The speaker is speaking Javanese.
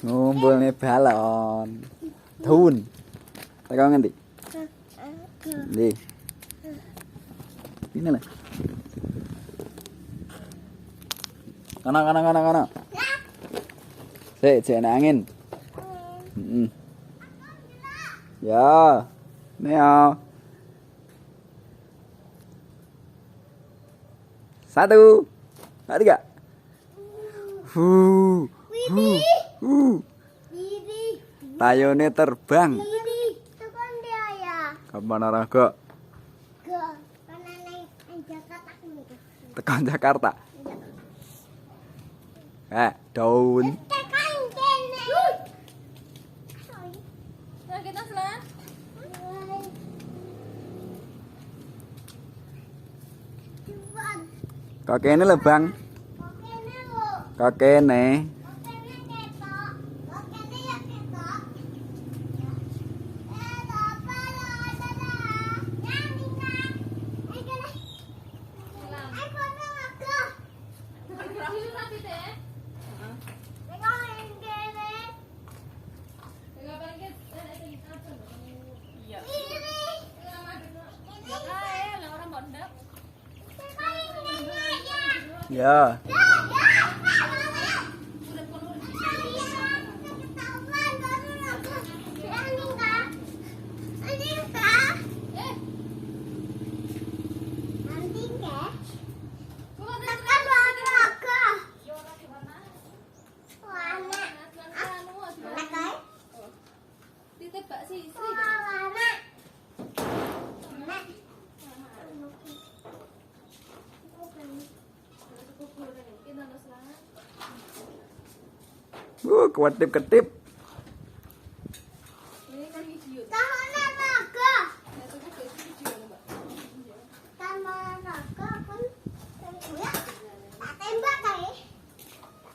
Ngumpulne balon. Daun. Teko ngendi? Ndi? Ini lah. Kana kana kana kana. Sik, sik enak angin. Heeh. Ya. Neo. Satu. Dua, tiga. Hu. Hu. Hu. Tayone terbang. Ke Ponorogo. Tekan Jakarta. Daun. Kakene lho, Bang. Kakene. Ya. Ketip-ketip.